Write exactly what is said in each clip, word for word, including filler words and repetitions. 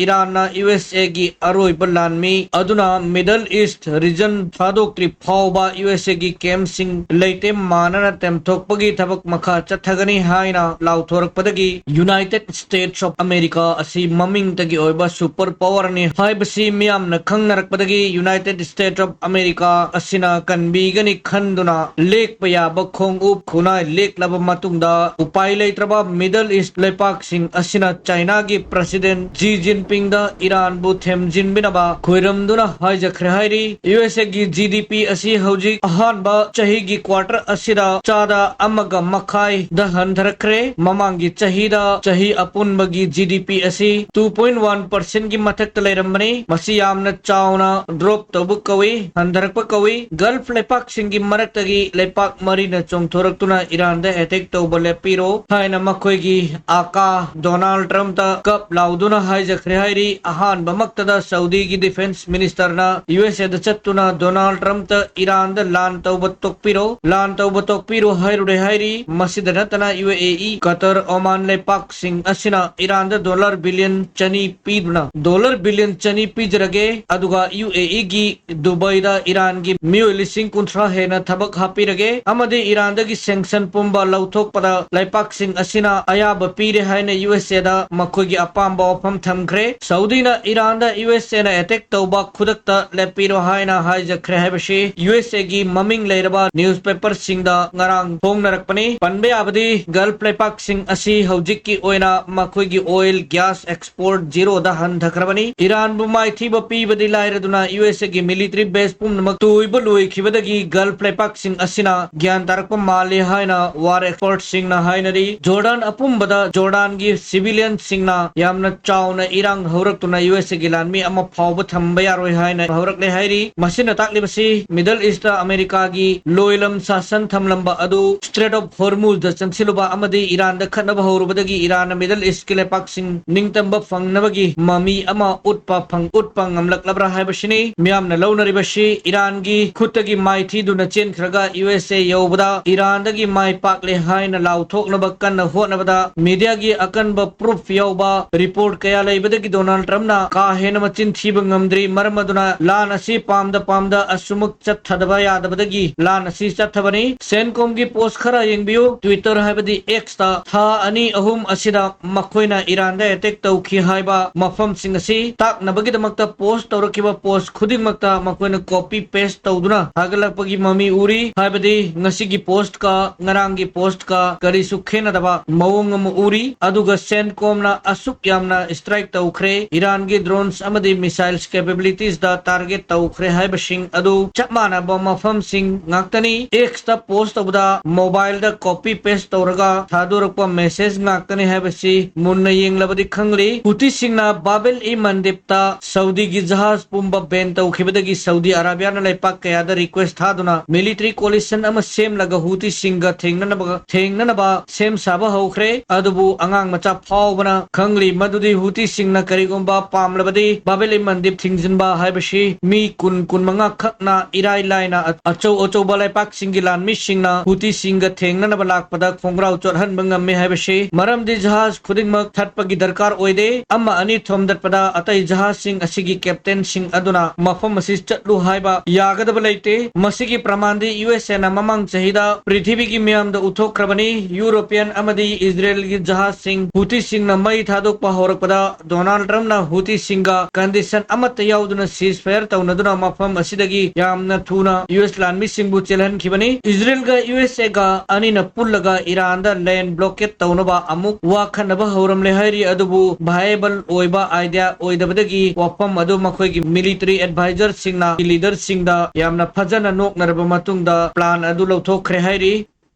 ꯏꯔꯥꯟꯅ U S ꯑꯦꯒꯤ ꯑꯔꯣꯏꯕ ꯂꯥꯟꯃꯤ ꯑꯗꯨꯅ Middle East region ꯊꯥꯗꯣꯛꯇ꯭ꯔꯤ ꯐꯥꯎꯕ ꯌꯨ ꯑꯦꯁ ꯑꯦꯒꯤ camp ꯁꯤꯡ ꯂꯩꯇꯦꯝ ꯃꯥꯟꯅꯅ ꯇꯦꯝꯊꯣꯛꯄꯒꯤ ꯊꯕꯛ ꯃꯈꯥ ꯆꯠꯊꯒꯅꯤ ꯍꯥꯏꯅ ꯂꯥꯎꯊꯣꯔꯛꯄꯗꯒꯤ United States of America ꯑꯁꯤ ꯃꯃꯤꯡꯇꯒꯤ ꯑꯣꯏꯕ super power ꯅꯤ ꯍꯥꯏꯕꯁꯤ ꯃꯤꯌꯥꯝꯅ ꯈꯪꯅꯔꯛꯄꯗꯒꯤ United States of America ꯑꯁꯤꯅ ꯀꯟꯕꯤꯒꯅꯤ ꯈꯟꯗꯨꯅ ꯂꯦꯛꯄ ꯌꯥꯕ ꯈꯣꯡꯎꯞ ꯈꯨꯅꯥꯏ ꯂꯦꯛꯂꯕ ꯃꯇꯨꯡꯗ ꯎꯄꯥꯏ ꯂꯩꯇ꯭ꯔꯕ Middle East ꯂꯩꯄꯥꯛꯁꯤꯡ ꯑꯁꯤꯅ ꯆꯥꯏꯅꯥꯒꯤ President Xi Jinping ꯗ ꯏꯔꯥꯟꯕꯨ ꯊꯦꯝꯖꯤꯟꯕꯤꯅꯕ ꯈꯣꯏꯔꯝꯗꯨꯅ ꯍꯥꯏꯖꯈ꯭ꯔꯦ ꯍꯥꯏꯔꯤ꯫ ꯌꯨ ꯑꯦꯁ ꯑꯦꯒꯤ ꯖꯤ ꯗꯤ ꯄꯤ ꯑꯁꯤ ꯍꯧꯖꯤꯛ ꯑꯍꯥꯟꯕ ꯆꯍꯤꯒꯤ quarter ꯑꯁꯤꯗ ꯆꯥꯗ ꯑꯃꯒ ꯃꯈꯥꯏꯗ ꯍꯟꯊꯔꯛꯈ꯭ꯔꯦ꯫ ꯃꯃꯥꯡꯒꯤ ꯆꯍꯤꯗ ꯆꯍꯤ ꯑꯄꯨꯟꯕꯒꯤ ꯖꯤ ꯗꯤ ꯄꯤ ꯑꯁꯤ two point one percent ꯒꯤ ꯃꯊꯛꯇ ꯂꯩꯔꯝꯕꯅꯤ꯫ ꯃꯁꯤ ꯌꯥꯝꯅ ꯆꯥꯎꯅ drop ꯇꯧꯕ ꯀꯧꯏ, ꯍꯟꯊꯔꯛꯄ ꯀꯧꯏ꯫ Gulf ꯂꯩꯄꯥꯛꯁꯤꯡꯒꯤ ꯃꯔꯛꯇꯒꯤ ꯂꯩꯄꯥꯛ ꯃꯔꯤꯅ ꯆꯣꯡꯊꯣꯔꯛꯇꯨꯅ ꯏꯔꯥꯟꯗ attack ꯇꯧꯕ ꯂꯦꯞꯄꯤꯔꯣ ꯍꯥꯏꯅ ꯃꯈꯣꯏꯒꯤ ꯑꯀꯥ ꯗꯣꯅꯥꯜꯗ ꯇ꯭ꯔꯝꯞꯇ ꯀꯞ ꯂꯥꯎꯗꯨꯅ ꯍꯥꯏꯖꯈ꯭ꯔꯦ ꯍꯥꯏꯔꯤ꯫ ꯑꯍꯥꯟꯕꯃꯛꯇꯗ ꯁꯥꯎꯗꯤꯒꯤ defence minister ꯅ ꯌꯨ ꯑꯦꯁ ꯑꯦꯗ ꯆꯠꯇꯨꯅ ꯗꯣꯅꯥꯜꯗ ꯇ꯭ꯔꯝꯞꯇ ꯏꯔꯥꯟꯗ ꯂꯥꯟ ꯇꯧꯕ ꯇꯣꯛꯄꯤꯔꯣ, ꯂꯥꯟ ꯇꯧꯕ ꯇꯣꯛꯄꯤꯔꯣ ꯍꯥꯏꯔꯨꯔꯦ ꯍꯥꯏꯔꯤ꯫ ꯃꯁꯤꯗ ꯅꯠꯇꯅ ꯌꯨ ꯑꯦ ꯏ, ꯀꯇꯔ, ꯑꯣꯃꯥꯟ ꯂꯩꯄꯥꯛꯁꯤꯡ ꯑꯁꯤꯅ ꯏꯔꯥꯟꯗ dollar billion ꯆꯅꯤ ꯄꯤꯗꯨꯅ, dollar billion ꯆꯅꯤ ꯄꯤꯖꯔꯒꯦ, ꯑꯗꯨꯒ ꯌꯨ ꯑꯦ ꯏꯒꯤ ꯗꯨꯕꯩꯗ ꯏꯔꯥꯟꯒꯤ ꯃꯤꯑꯣꯏ ꯂꯤꯁꯤꯡ ꯀꯨꯟꯊ꯭ꯔꯥ ꯍꯦꯟꯅ ꯊꯕꯛ ꯍꯥꯞꯄꯤꯔꯒꯦ ꯑꯃꯗꯤ ꯏꯔꯥꯟꯗꯒꯤ sanction ꯄꯨꯝꯕ ꯂꯧꯊꯣꯛꯄꯗ ꯂꯩꯄꯥꯛꯁꯤꯡ ꯑꯁꯤꯅ ꯑꯌꯥꯕ ꯄꯤꯔꯦ ꯍꯥꯏꯅ ꯌꯨ ꯑꯦꯁ ꯑꯦꯗ ꯃꯈꯣꯏꯒꯤ ꯑꯄꯥꯝꯕ ꯋꯥꯐꯝ ꯊꯝꯈ꯭ꯔꯦ꯫ ꯁꯥꯎꯗꯤꯅ ꯏꯔꯥꯟꯗ ꯌꯨ ꯑꯦꯁ ꯑꯦꯅ attack ꯇꯧꯕ ꯈꯨꯗꯛꯇ ꯂꯦꯞꯄꯤꯔꯣ ꯍꯥꯏꯅ ꯍꯥꯏꯖꯈ꯭ꯔꯦ ꯍꯥꯏꯕꯁꯤ ꯌꯨ ꯑꯦꯁ ꯑꯦꯒꯤ ꯃꯃꯤꯡ ꯂꯩꯔꯕ newspaper ꯁꯤꯡꯗ ꯉꯔꯥꯡ ꯐꯣꯡꯅꯔꯛꯄꯅꯤ꯫ ꯄꯟꯕ ꯌꯥꯕꯗꯤ Gulf ꯂꯩꯄꯥꯛꯁꯤꯡ ꯑꯁꯤ ꯍꯧꯖꯤꯛꯀꯤ ꯑꯣꯏꯅ ꯃꯈꯣꯏꯒꯤ oil, gas export zero ꯗ ꯍꯟꯊꯈ꯭ꯔꯕꯅꯤ꯫ ꯏꯔꯥꯟꯕꯨ ꯃꯥꯏꯊꯤꯕ ꯄꯤꯕꯗꯤ ꯂꯥꯏꯔꯗꯨꯅ ꯌꯨ ꯑꯦꯁ ꯑꯦꯒꯤ military base ꯄꯨꯝꯅꯃꯛ ꯇꯣꯏꯕ ꯂꯣꯏꯈꯤꯕꯗꯒꯤ Gulf ꯂꯩꯄꯥꯛꯁꯤꯡ ꯑꯁꯤꯅ ꯒ꯭ꯌꯥꯟ ꯇꯥꯔꯛꯄ ꯃꯥꯜꯂꯤ ꯍꯥꯏꯅ war expert ꯁꯤꯡꯅ ꯍꯥꯏꯅꯔꯤ꯫ ꯖꯣꯔꯗꯥꯟ ꯑꯄꯨꯝꯕꯗ ꯖꯣꯔꯗꯥꯟꯒꯤ civilian ꯁꯤꯡꯅ ꯌꯥꯝꯅ ꯆꯥꯎꯅ ꯏꯔꯥꯡ ꯍꯧꯔꯛꯇꯨꯅ ꯌꯨ ꯑꯦꯁ ꯑꯦꯒꯤ ꯂꯥꯟꯃꯤ ꯑꯃ ꯐꯥꯎꯕ ꯊꯝꯕ ꯌꯥꯔꯣꯏ ꯍꯥꯏꯅ ꯍꯧꯔꯛꯂꯦ ꯍꯥꯏꯔꯤ꯫ ꯃꯁꯤꯅ ꯇꯥꯛꯂꯤꯕꯁꯤ Middle East ꯇ ꯑꯃꯦꯔꯤꯀꯥꯒꯤ ꯂꯣꯏꯂꯝ ꯁꯥꯁꯟ ꯊꯝꯂꯝꯕ ꯑꯗꯨ Strait of Hormuz ꯗ ꯆꯪꯁꯤꯜꯂꯨꯕ ꯑꯃꯗꯤ ꯏꯔꯥꯟꯗ ꯈꯠꯅꯕ ꯍꯧꯔꯨꯕꯗꯒꯤ ꯏꯔꯥꯟꯅ Middle East ꯀꯤ ꯂꯩꯄꯥꯛꯁꯤꯡ ꯅꯤꯡꯇꯝꯕ ꯐꯪꯅꯕꯒꯤ ꯃꯃꯤ ꯑꯃ ꯎꯠꯄ ꯐꯪ-, ꯎꯠꯄ ꯉꯝꯂꯛꯂꯕ꯭ꯔꯥ ꯍꯥꯏꯕꯁꯤꯅꯤ꯫ ꯃꯤꯌꯥꯝꯅ ꯂꯧꯅꯔꯤꯕꯁꯤ ꯏꯔꯥꯟꯒꯤ ꯈꯨꯠꯇꯒꯤ ꯃꯥꯏꯊꯤꯗꯨꯅ ꯆꯦꯟꯈ꯭ꯔꯒ ꯌꯨ ꯑꯦꯁ ꯑꯦ ꯌꯧꯕꯗ ꯏꯔꯥꯟꯗꯒꯤ ꯃꯥꯏ ꯄꯥꯛꯂꯦ ꯍꯥꯏꯅ ꯂꯥꯎꯊꯣꯛꯅꯕ ꯀꯟꯅ ꯍꯣꯠꯅꯕꯗ media ꯒꯤ ꯑꯀꯟꯕ proof ꯌꯥꯎꯕ report ꯀꯌꯥ ꯂꯩꯕꯗꯒꯤ ꯗꯣꯅꯥꯜꯗ ꯇ꯭ꯔꯝꯞꯅ ꯀꯥ ꯍꯦꯟꯅ ꯃꯆꯤꯟ ꯊꯤꯕ ꯉꯝꯗ꯭ꯔꯤ꯫ ꯃꯔꯝ ꯑꯗꯨꯅ ꯂꯥꯟ ꯑꯁꯤ ꯄꯥꯝꯗ ꯄꯥꯝꯗ ꯑꯁꯨꯃꯛ ꯆꯠꯊꯗꯕ ꯌꯥꯗꯕꯗꯒꯤ ꯂꯥꯟ ꯑꯁꯤ ꯆꯠꯊꯕꯅꯤ꯫ CENTCOMꯒꯤ post ꯈꯔ ꯌꯦꯡꯕꯤꯌꯨ꯫ Twitter ꯍꯥꯏꯕꯗꯤ Xꯇ ꯊꯥ ꯑꯅꯤ ꯑꯍꯨꯝ ꯑꯁꯤꯗ ꯃꯈꯣꯏꯅ ꯏꯔꯥꯟꯗ attack ꯇꯧꯈꯤ ꯍꯥꯏꯕ ꯃꯐꯝꯁꯤꯡ ꯑꯁꯤ ꯇꯥꯛꯅꯕꯒꯤꯗꯃꯛꯇ post ꯇꯧꯔꯛꯈꯤꯕ post ꯈꯨꯗꯤꯡꯃꯛꯇ ꯃꯈꯣꯏꯅ copy paste ꯇꯧꯗꯨꯅ ꯊꯥꯒꯠꯂꯛꯄꯒꯤ ꯃꯃꯤ ꯎꯔꯤ꯫ ꯍꯥꯏꯕꯗꯤ ꯉꯁꯤꯒꯤ postꯀ ꯉꯔꯥꯡꯒꯤ postꯀ ꯀꯔꯤꯁꯨ ꯈꯦꯠꯅꯗꯕ ꯃꯑꯣꯡ ꯑꯃ ꯎꯔꯤ꯫ ꯑꯗꯨꯒ CENTCOMꯅ ꯑꯁꯨꯛ ꯌꯥꯝꯅ strike ꯇꯧꯈ꯭ꯔꯦ, ꯏꯔꯥꯟꯒꯤ drones ꯑꯃꯗꯤ missiles capabilitiesꯇ target ꯇꯧꯈ꯭ꯔꯦ ꯍꯥꯏꯕꯁꯤꯡ ꯑꯗꯨ ꯆꯞ ꯃꯥꯟꯅꯕ ꯃꯐꯝꯁꯤꯡ ꯉꯥꯛꯇꯅꯤ꯫ Xꯇ post ꯇꯧꯕꯗ mobileꯗ copy paste ꯇꯧꯔꯒ ꯊꯥꯗꯣꯔꯛꯄ message ꯉꯥꯛꯇꯅꯤ ꯍꯥꯏꯕꯁꯤ ꯃꯨꯟꯅ ꯌꯦꯡꯂꯕꯗꯤ ꯈꯪꯂꯤ꯫ ꯍꯨꯇꯤꯁꯤꯡꯅ ꯕꯥꯕꯦꯜ ꯏ ꯃꯟꯗꯤꯞꯇ ꯁꯥꯎꯗꯤꯒꯤ ꯖꯍꯥꯖ ꯄꯨꯝꯕ ban ꯇꯧꯈꯤꯕꯗꯒꯤ ꯁꯥꯎꯗꯤ ꯑꯔꯥꯕꯤꯌꯥꯅ ꯂꯩꯄꯥꯛ ꯀꯌꯥꯗ request ꯊꯥꯗꯨꯅ military coalition ꯑꯃ ꯁꯦꯝꯂꯒ ꯍꯨꯇꯤꯁꯤꯡꯒ ꯊꯦꯡꯅꯅꯕ, ꯊꯦꯡꯅꯅꯕ ꯁꯦꯝ ꯁꯥꯕ ꯍꯧꯈ꯭ꯔꯦ꯫ ꯑꯗꯨꯕꯨ ꯑꯉꯥꯡ ꯃꯆꯥ ꯐꯥꯎꯕꯅ ꯈꯪꯂꯤ ꯃꯗꯨꯗꯤ ꯍꯨꯇꯤꯁꯤꯡꯅ ꯀꯔꯤꯒꯨꯝꯕ ꯄꯥꯝꯂꯕꯗꯤ ꯕꯥꯕꯦꯂꯤ ꯃꯟꯗꯤꯞ ꯊꯤꯡꯖꯤꯟꯕ ꯍꯥꯏꯕꯁꯤ ꯃꯤ ꯀꯨꯟ, ꯀꯨꯟ ꯃꯉꯥ ꯈꯛꯅ ꯏꯔꯥꯏ ꯂꯥꯏꯅ ꯑ-, ꯑꯆꯧ ꯑꯆꯧꯕ ꯂꯩꯄꯥꯛꯁꯤꯡꯒꯤ ꯂꯥꯟꯃꯤꯁꯤꯡꯅ ꯍꯨꯇꯤꯁꯤꯡꯒ ꯊꯦꯡꯅꯅꯕ ꯂꯥꯛꯄꯗ ꯈꯣꯡꯒ꯭ꯔꯥꯎ ꯆꯣꯠꯍꯟꯕ ꯉꯝꯃꯤ ꯍꯥꯏꯕꯁꯤ꯫ ꯃꯔꯝꯗꯤ ꯖꯍꯥꯖ ꯈꯨꯗꯤꯡꯃꯛ ꯊꯠꯄꯒꯤ ꯗꯔꯀꯥꯔ ꯑꯣꯏꯗꯦ꯫ ꯑꯃ ꯑꯅꯤ ꯊꯣꯝꯗꯠꯄꯗ ꯑꯇꯩ ꯖꯍꯥꯖꯁꯤꯡ ꯑꯁꯤꯒꯤ captainꯁꯤꯡ ꯑꯗꯨꯅ ꯃꯐꯝ ꯑꯁꯤ ꯆꯠꯂꯨ ꯍꯥꯏꯕ ꯌꯥꯒꯗꯕ ꯂꯩꯇꯦ꯫ ꯃꯁꯤꯒꯤ ꯄ꯭ꯔꯃꯥꯟꯗꯤ USAꯅ ꯃꯃꯥꯡ ꯆꯍꯤꯗ ꯄ꯭ꯔꯤꯊꯤꯕꯤꯒꯤ ꯃꯤꯌꯥꯝꯗ ꯎꯠꯊꯣꯛꯈ꯭ꯔꯕꯅꯤ꯫ European ꯑꯃꯗꯤ ꯏꯖꯔꯦꯜꯒꯤ ꯖꯍꯥꯖꯁꯤꯡ ꯍꯨꯇꯤꯁꯤꯡꯅ ꯃꯩ ꯊꯥꯗꯣꯛꯄ ꯍꯧꯔꯛꯄꯗ ꯗꯣꯅꯥꯜꯗ ꯇ꯭ꯔꯝꯞꯅ ꯍꯨꯇꯤꯁꯤꯡꯒ condition ꯑꯃꯠꯇ ꯌꯥꯎꯗꯅ ceasefire ꯇꯧꯅꯗꯨꯅ ꯃꯐꯝ ꯑꯁꯤꯗꯒꯤ ꯌꯥꯝꯅ ꯊꯨꯅ US ꯂꯥꯟꯃꯤꯁꯤꯡꯕꯨ ꯆꯦꯜꯍꯟꯈꯤꯕꯅꯤ꯫ ꯏꯖꯔꯦꯜꯒ USAꯒ ꯑꯅꯤꯅ ꯄꯨꯜꯂꯒ ꯏꯔꯥꯟꯗ land blockade ꯇꯧꯅꯕ ꯑꯃꯨꯛ ꯋꯥ ꯈꯟꯅꯕ ꯍꯧꯔꯝꯂꯦ ꯍꯥꯏꯔꯤ, ꯑꯗꯨꯕꯨ viable ꯑꯣꯏꯕ idea ꯑꯣꯏꯗꯕꯗꯒꯤ ꯋꯥꯐꯝ ꯑꯗꯨ ꯃꯈꯣꯏꯒꯤ military advisorꯁꯤꯡꯅ leaderꯁꯤꯡꯗ ꯌꯥꯝꯅ ꯐꯖꯅ ꯅꯣꯛꯅꯔꯕ ꯃꯇꯨꯡꯗ plan ꯑꯗꯨ ꯂꯧꯊꯣꯛꯈ꯭ꯔꯦ ꯍꯥꯏꯔꯤ꯫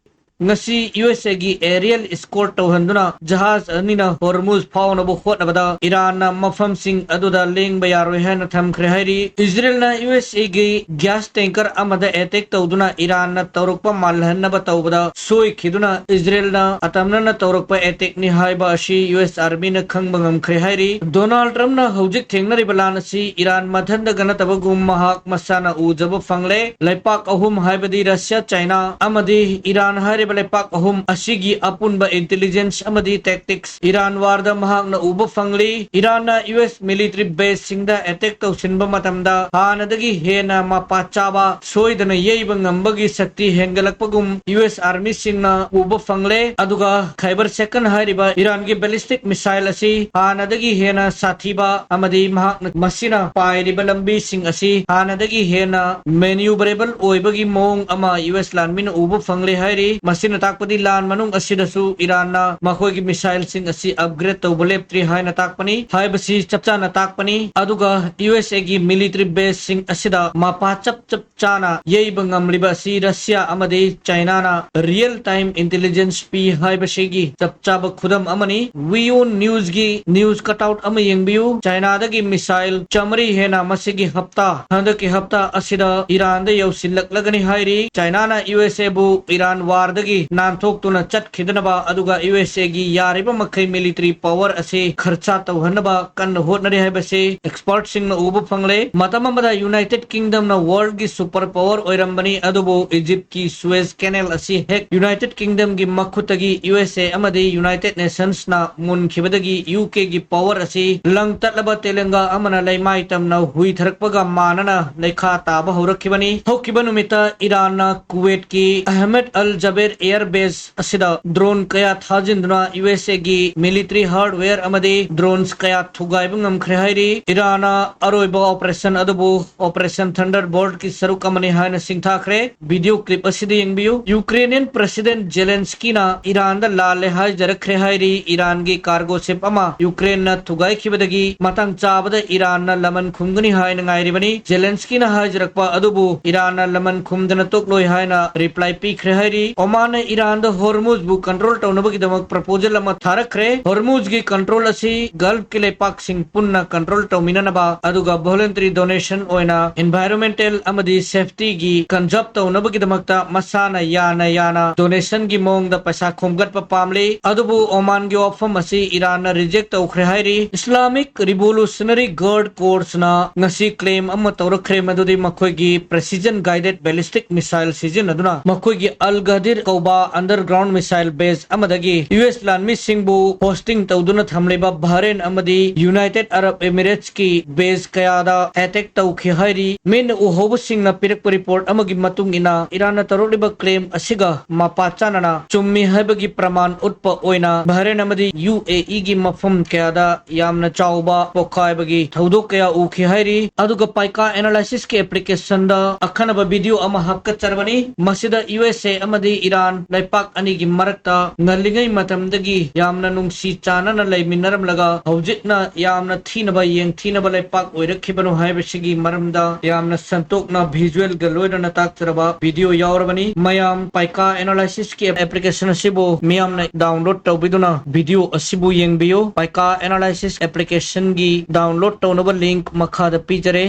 ꯉꯁꯤ USAꯒꯤ aerial escort ꯇꯧꯍꯟꯗꯨꯅ ꯖꯍꯥꯖ ꯑꯅꯤꯅ ꯍꯣꯔꯃꯨꯖ ꯐꯥꯎꯅꯕ ꯍꯣꯠꯅꯕꯗ ꯏꯔꯥꯟꯅ ꯃꯐꯝꯁꯤꯡ ꯑꯗꯨꯗ ꯂꯦꯡꯕ ꯌꯥꯔꯣꯏ ꯍꯥꯏꯅ ꯊꯝꯈ꯭ꯔꯦ ꯍꯥꯏꯔꯤ꯫ ꯏꯖꯔꯦꯜꯅ USAꯒꯤ gas tanker ꯑꯃꯗ attack ꯇꯧꯗꯨꯅ ꯏꯔꯥꯟꯅ ꯇꯧꯔꯛꯄ ꯃꯥꯜꯍꯟꯅꯕ ꯇꯧꯕꯗ ꯁꯣꯏꯈꯤꯗꯨꯅ ꯏꯖꯔꯦꯜꯅ ꯑꯇꯝꯅꯅ ꯇꯧꯔꯛꯄ attackꯅꯤ ꯍꯥꯏꯕ ꯑꯁꯤ US Armyꯅ ꯈꯪꯕ ꯉꯝꯈ꯭ꯔꯦ ꯍꯥꯏꯔꯤ꯫ ꯗꯣꯅꯥꯜꯗ ꯇ꯭ꯔꯝꯞꯅ ꯍꯧꯖꯤꯛ ꯊꯦꯡꯅꯔꯤꯕ ꯂꯥꯟ ꯑꯁꯤ ꯏꯔꯥꯟ ꯃꯊꯟꯗꯒ ꯅꯠꯇꯕꯒꯨꯝ ꯃꯍꯥꯛ ꯃꯁꯥꯅ ꯎꯖꯕ ꯐꯪꯂꯦ꯫ ꯂꯩꯄꯥꯛ ꯑꯍꯨꯝ ꯍꯥꯏꯕꯗꯤ ꯔꯁꯤꯌꯥ, ꯆꯥꯏꯅꯥ ꯑꯃꯗꯤ ꯏꯔꯥꯟ ꯍꯥꯏꯔꯤꯕ ꯂꯩꯄꯥꯛ ꯑꯍꯨꯝ ꯑꯁꯤꯒꯤ ꯑꯄꯨꯟꯕ intelligence ꯑꯃꯗꯤ tactics ꯏꯔꯥꯟ ꯋꯥꯔꯗ ꯃꯍꯥꯛꯅ ꯎꯕ ꯐꯪꯂꯤ꯫ ꯏꯔꯥꯟꯅ U S military base ꯁꯤꯡꯗ attack ꯇꯧꯁꯤꯟꯕ ꯃꯇꯝꯗ ꯍꯥꯟꯅꯗꯒꯤ ꯍꯦꯟꯅ ꯃꯄꯥ ꯆꯥꯕ ꯁꯣꯏꯗꯅ ꯌꯩꯕ ꯉꯝꯕꯒꯤ ꯁꯛꯇꯤ ꯍꯦꯟꯒꯠꯂꯛꯄꯒꯨꯝ U S army ꯁꯤꯡꯅ ꯎꯕ ꯐꯪꯂꯦ꯫ ꯑꯗꯨꯒ Khyber Second ꯍꯥꯏꯔꯤꯕ ꯏꯔꯥꯟꯒꯤ ballistic missile ꯑꯁꯤ ꯍꯥꯟꯅꯗꯒꯤ ꯍꯦꯟꯅ ꯁꯥꯊꯤꯕ ꯑꯃꯗꯤ ꯃꯍꯥꯛꯅ, ꯃꯁꯤꯅ ꯄꯥꯏꯔꯤꯕ ꯂꯝꯕꯤꯁꯤꯡ ꯑꯁꯤ ꯍꯥꯟꯅꯗꯒꯤ ꯍꯦꯟꯅ maneuverable ꯑꯣꯏꯕꯒꯤ ꯃꯑꯣꯡ ꯑꯃ U S ꯂꯥꯟꯃꯤꯅ ꯎꯕ ꯐꯪꯂꯦ ꯍꯥꯏꯔꯤ꯫ ꯃꯁꯤꯅ ꯇꯥꯛꯄꯗꯤ ꯂꯥꯟ ꯃꯅꯨꯡ ꯑꯁꯤꯗꯁꯨ ꯏꯔꯥꯟꯅ ꯃꯈꯣꯏꯒꯤ missile ꯁꯤꯡ ꯑꯁꯤ upgrade ꯇꯧꯕ ꯂꯦꯞꯇ꯭ꯔꯤ ꯍꯥꯏꯅ ꯇꯥꯛꯄꯅꯤ꯫ ꯍꯥꯏꯕꯁꯤ ꯆꯞ ꯆꯥꯅ ꯇꯥꯛꯄꯅꯤ꯫ ꯑꯗꯨꯒ U S A ꯒꯤ military base ꯁꯤꯡ ꯑꯁꯤꯗ ꯃꯄꯥ ꯆꯞ ꯆꯞ ꯆꯥꯅ ꯌꯩꯕ ꯉꯝꯂꯤꯕ ꯑꯁꯤ ꯔꯁꯤꯌꯥ ꯑꯃꯗꯤ ꯆꯥꯏꯅꯥꯅ real time intelligence ꯄꯤ ꯍꯥꯏꯕꯁꯤꯒꯤ ꯆꯞ ꯆꯥꯕ ꯈꯨꯗꯝ ꯑꯃꯅꯤ꯫ WION News ꯒꯤ news cutout ꯑꯃ ꯌꯦꯡꯕꯤꯌꯨ꯫ ꯆꯥꯏꯅꯥꯗꯒꯤ missile ꯆꯥꯃꯔꯤ ꯍꯦꯟꯅ ꯃꯁꯤꯒꯤ ꯍꯞꯇꯥ, ꯍꯟꯗꯛꯀꯤ ꯍꯞꯇꯥ ꯑꯁꯤꯗ ꯏꯔꯥꯟꯗ ꯌꯧꯁꯤꯜꯂꯛꯂꯒꯅꯤ ꯍꯥꯏꯔꯤ꯫ ꯆꯥꯏꯅꯥꯅ U S A ꯕꯨ ꯏꯔꯥꯟ ꯋꯥꯔꯗꯒꯤ ꯅꯥꯟꯊꯣꯛꯇꯨꯅ ꯆꯠꯈꯤꯗꯅꯕ ꯑꯗꯨꯒ U S A ꯒꯤ ꯌꯥꯔꯤꯕ ꯃꯈꯩ military power ꯑꯁꯤ ꯈꯔꯆꯥ ꯇꯧꯍꯟꯅꯕ ꯀꯟꯅ ꯍꯣꯠꯅꯔꯤ ꯍꯥꯏꯕꯁꯤ expert ꯁꯤꯡꯅ ꯎꯕ ꯐꯪꯂꯦ꯫ ꯃꯇꯝ ꯑꯃꯗ United Kingdom ꯅ world ꯒꯤ super power ꯑꯣꯏꯔꯝꯕꯅꯤ, ꯑꯗꯨꯕꯨ Egypt ꯀꯤ Suez Canal ꯑꯁꯤ ꯍꯦꯛ United Kingdom ꯒꯤ ꯃꯈꯨꯠꯇꯒꯤ U S A ꯑꯃꯗꯤ United Nations ꯅ ꯃꯨꯟꯈꯤꯕꯗꯒꯤ U K ꯒꯤ power ꯑꯁꯤ ꯂꯪꯇꯠꯂꯕ ꯇꯦꯂꯪꯒꯥ ꯑꯃꯅ ꯂꯩꯃꯥꯏ ꯇꯝꯅ ꯍꯨꯏꯊꯔꯛꯄꯒ ꯃꯥꯟꯅꯅ ꯂꯩꯈꯥ ꯇꯥꯕ ꯍꯧꯔꯛꯈꯤꯕꯅꯤ꯫ ꯍꯧꯈꯤꯕ ꯅꯨꯃꯤꯠꯇ ꯏꯔꯥꯟꯅ ꯀꯨꯋꯦꯠꯀꯤ Ahmed Al Jaber air base ꯑꯁꯤꯗ drone ꯀꯌꯥ ꯊꯥꯖꯤꯟꯗꯨꯅ U S A ꯒꯤ military hardware ꯑꯃꯗꯤ drones ꯀꯌꯥ ꯊꯨꯒꯥꯏꯕ ꯉꯝꯈ꯭ꯔꯦ ꯍꯥꯏꯔꯤ꯫ ꯏꯔꯥꯟꯅ ꯑꯔꯣꯏꯕ operation ꯑꯗꯨꯕꯨ Operation Thunderbolt ꯀꯤ ꯁꯔꯨꯛ ꯑꯃꯅꯤ ꯍꯥꯏꯅ ꯁꯤꯡꯊꯥꯈ꯭ꯔꯦ꯫ Video clip ꯑꯁꯤꯗ ꯌꯦꯡꯕꯤꯌꯨ꯫ Ukrainian President Zelensky ꯅ ꯏꯔꯥꯟꯗ ꯂꯥꯜꯂꯦ ꯍꯥꯏꯖꯔꯛꯈ꯭ꯔꯦ ꯍꯥꯏꯔꯤ꯫ ꯏꯔꯥꯟꯒꯤ cargo ship ꯑꯃ Ukraine ꯅ ꯊꯨꯒꯥꯏꯈꯤꯕꯗꯒꯤ ꯃꯇꯥꯡ ꯆꯥꯕꯗ ꯏꯔꯥꯟꯅ ꯂꯃꯟ ꯈꯨꯝꯒꯅꯤ ꯍꯥꯏꯅ ꯉꯥꯏꯔꯤꯕꯅꯤ꯫ Zelensky ꯅ ꯍꯥꯏꯖꯔꯛꯄ ꯑꯗꯨꯕꯨ ꯏꯔꯥꯟꯅ ꯂꯃꯟ ꯈꯨꯝꯗꯅ ꯇꯣꯛꯂꯣꯏ ꯍꯥꯏꯅ reply ꯄꯤꯈ꯭ꯔꯦ ꯍꯥꯏꯔꯤ꯫ Oman ꯅ ꯏꯔꯥꯟꯗ Hormuz ꯕꯨ control ꯇꯧꯅꯕꯒꯤꯗꯃꯛ proposal ꯑꯃ ꯊꯥꯔꯛꯈ꯭ꯔꯦ꯫ Hormuz ꯒꯤ control ꯑꯁꯤ Gulf ꯀꯤ ꯂꯩꯄꯥꯛꯁꯤꯡ ꯄꯨꯟꯅ control ꯇꯧꯃꯤꯟꯅꯅꯕ ꯑꯗꯨꯒ voluntary donation ꯑꯣꯏꯅ environmental ꯑꯃꯗꯤ safety ꯒꯤ conserve ꯇꯧꯅꯕꯒꯤꯗꯃꯛꯇ ꯃꯁꯥꯅ ꯌꯥꯅ ꯌꯥꯅ donation ꯒꯤ ꯃꯑꯣꯡꯗ ꯄꯩꯁꯥ ꯈꯣꯝꯒꯠꯄ ꯄꯥꯝꯂꯤ꯫ ꯑꯗꯨꯕꯨ Oman ꯒꯤ ꯋꯥꯐꯝ ꯑꯁꯤ ꯏꯔꯥꯟꯅ reject ꯇꯧꯈ꯭ꯔꯦ ꯍꯥꯏꯔꯤ꯫ Islamic Revolutionary Guard Corps ꯅ ꯉꯁꯤ claim ꯑꯃ ꯇꯧꯔꯛꯈ꯭ꯔꯦ, ꯃꯗꯨꯗꯤ ꯃꯈꯣꯏꯒꯤ precision guided ballistic missile ꯁꯤꯖꯤꯟꯅꯗꯨꯅ ꯃꯈꯣꯏꯒꯤ Al Gadir ꯀꯧꯕ underground missile base ꯑꯃꯗꯒꯤ ꯌꯨ ꯑꯦꯁ ꯂꯥꯟꯃꯤꯁꯤꯡꯕꯨ posting ꯇꯧꯗꯨꯅ ꯊꯝꯂꯤꯕ ꯕꯍꯔꯦꯟ ꯑꯃꯗꯤ United Arab Emirates ꯀꯤ base ꯀꯌꯥꯗ attack ꯇꯧꯈꯤ ꯍꯥꯏꯔꯤ꯫ ꯃꯤꯠꯅ ꯎꯍꯧꯕꯁꯤꯡꯅ ꯄꯤꯔꯛꯄ report ꯑꯃꯒꯤ ꯃꯇꯨꯡ ꯏꯟꯅ, ꯏꯔꯥꯟꯅ ꯇꯧꯔꯛꯂꯤꯕ claim ꯑꯁꯤꯒ ꯃꯄꯥ ꯆꯥꯅꯅ ꯆꯨꯝꯃꯤ ꯍꯥꯏꯕꯒꯤ ꯄ꯭ꯔꯃꯥꯟ ꯎꯠꯄ ꯑꯣꯏꯅ ꯕꯍꯔꯦꯟ ꯑꯃꯗꯤ ꯌꯨ ꯑꯦ ꯏ ꯒꯤ ꯃꯐꯝ ꯀꯌꯥꯗ ꯌꯥꯝꯅ ꯆꯥꯎꯕ ꯄꯣꯈꯥꯏꯕꯒꯤ ꯊꯧꯗꯣꯛ ꯀꯌꯥ ꯎꯈꯤ ꯍꯥꯏꯔꯤ꯫ ꯑꯗꯨꯒ ꯄꯥꯏꯀꯥ analysis ꯀꯤ application ꯗ ꯑꯈꯟꯅꯕ video ꯑꯃ ꯍꯥꯞꯀꯠꯆꯔꯕꯅꯤ꯫ ꯃꯁꯤꯗ ꯌꯨ ꯑꯦꯁ ꯑꯦ ꯑꯃꯗꯤ ꯏꯔꯥꯟ ꯂꯩꯄꯥꯛ ꯑꯅꯤꯒꯤ ꯃꯔꯛꯇ ꯉꯜꯂꯤꯉꯩ ꯃꯇꯝꯗꯒꯤ ꯌꯥꯝꯅ ꯅꯨꯡꯁꯤ ꯆꯥꯟꯅꯅ ꯂꯩꯃꯤꯟꯅꯔꯝꯂꯒ, ꯍꯧꯖꯤꯛꯅ ꯌꯥꯝꯅ ꯊꯤꯅꯕ ꯌꯦꯡꯊꯤꯅꯕ ꯂꯩꯄꯥꯛ ꯑꯣꯏꯔꯛꯈꯤꯕꯅꯣ ꯍꯥꯏꯕꯁꯤꯒꯤ ꯃꯔꯝꯗ ꯌꯥꯝꯅ ꯁꯟꯇꯣꯛꯅ visual ꯒ ꯂꯣꯏꯅꯅ ꯇꯥꯛꯆꯔꯕ video ꯌꯥꯎꯔꯕꯅꯤ꯫ ꯃꯌꯥꯝ ꯄꯥꯏꯀꯥ analysis ꯀꯤ application ꯑꯁꯤꯕꯨ ꯃꯤꯌꯥꯝꯅ download ꯇꯧꯕꯤꯗꯨꯅ video ꯑꯁꯤꯕꯨ ꯌꯦꯡꯕꯤꯌꯨ꯫ ꯄꯥꯏꯀꯥ analysis application ꯒꯤ download ꯇꯧꯅꯕ link ꯃꯈꯥꯗ ꯄꯤꯖꯔꯦ꯫